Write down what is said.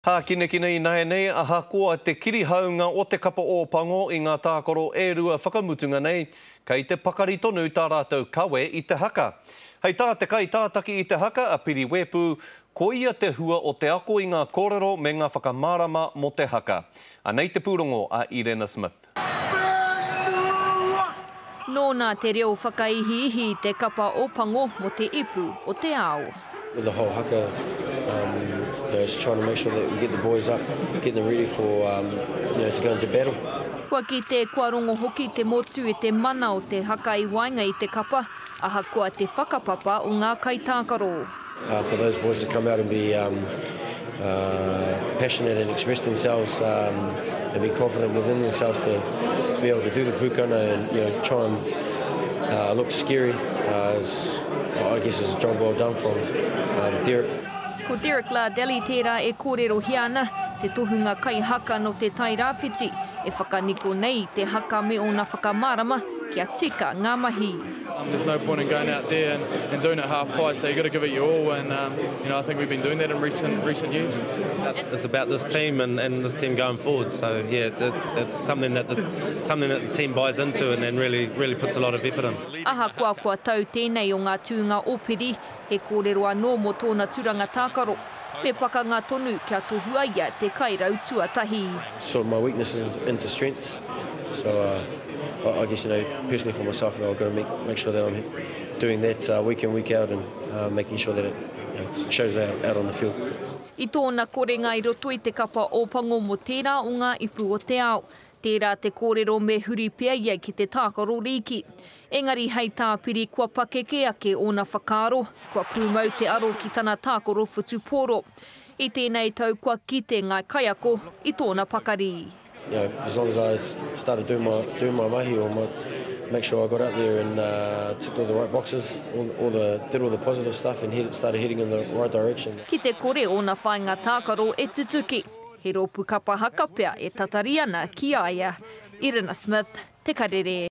Hākinakina ināianei, ahakoa te kirihaunga o te kapa Ōpango i ngā tākaro e rua whakamutunga nei, kei te pakari tonu tā rātou kawe i te haka. Hei tā te kaitātaki i te haka, a Piri Weepu, koia te hua o te ako i ngā kōrero me ngā whakamārama mō te haka. Anei te pūrongo a Irena Smith. Whenua! Nōna te reo whakaihiihi i te kapa Ōpango mō te ipu o te ao. With the whole haka, um, you know, just trying to make sure that we get the boys up, get them ready for, um, you know, to go into battle. Kua kite, kua rongo hoki te motu i te mana o te haka i waenga i te kapa, ahakoa te whakapapa o ngā kaitākaro. Uh, for those boys to come out and be um, uh, passionate and express themselves um, and be confident within themselves to be able to do the pukana and you know, try and uh, look scary uh, is, I guess is a job well done from um, Derek. Ko Derek Lardelli tērā e kōrerohia ana, te tohunga kaihaka nō Te Tai Rāwhiti, e whakaniko nei i te haka me ōna whakamārama kia tika ngā mahi. There's no point in going out there and, and doing it half pie, so you've got to give it your all, and um, you know, I think we've been doing that in recent, recent years. It's about this team and, and this team going forward, so yeah, it's, it's something that the, something that the team buys into and, and really, really puts a lot of effort in. Ahakoa kua tau tēnei o ngā tūnga o Piri, he kōrero anō mō tōna turanga tākaro. Me pakanga tonu kia tohua ia te kairau tuatahi. Sort of my weaknesses into strengths, so uh, I guess you know personally for myself I've got to make, make sure that I'm doing that uh, week in week out and uh, making sure that it you know, shows out, out on the field. I tōna korenga i roto i te kapa Ōpango mō tērā o ngā ipu o te ao, Tērā te kōrero me huri pea ia ki te tākaro rīki. Engari hei tāpiri kua pakeke ake ōna whakaaro, kua pūmau te aro ki tana tākaro whutupōro. I tēnei tau kua kite ngā kaiako i tōna pakari. You know, as long as I started doing my, doing my mahi or my, make sure I got out there and uh, ticked all the right boxes, all, all the, did all the positive stuff and head, started heading in the right direction. Ki te kore ōna whāinga tākaro e tutuki, He rōpū kapa haka pea e tatari ana ki a ia. Irina Smith, Te Karere.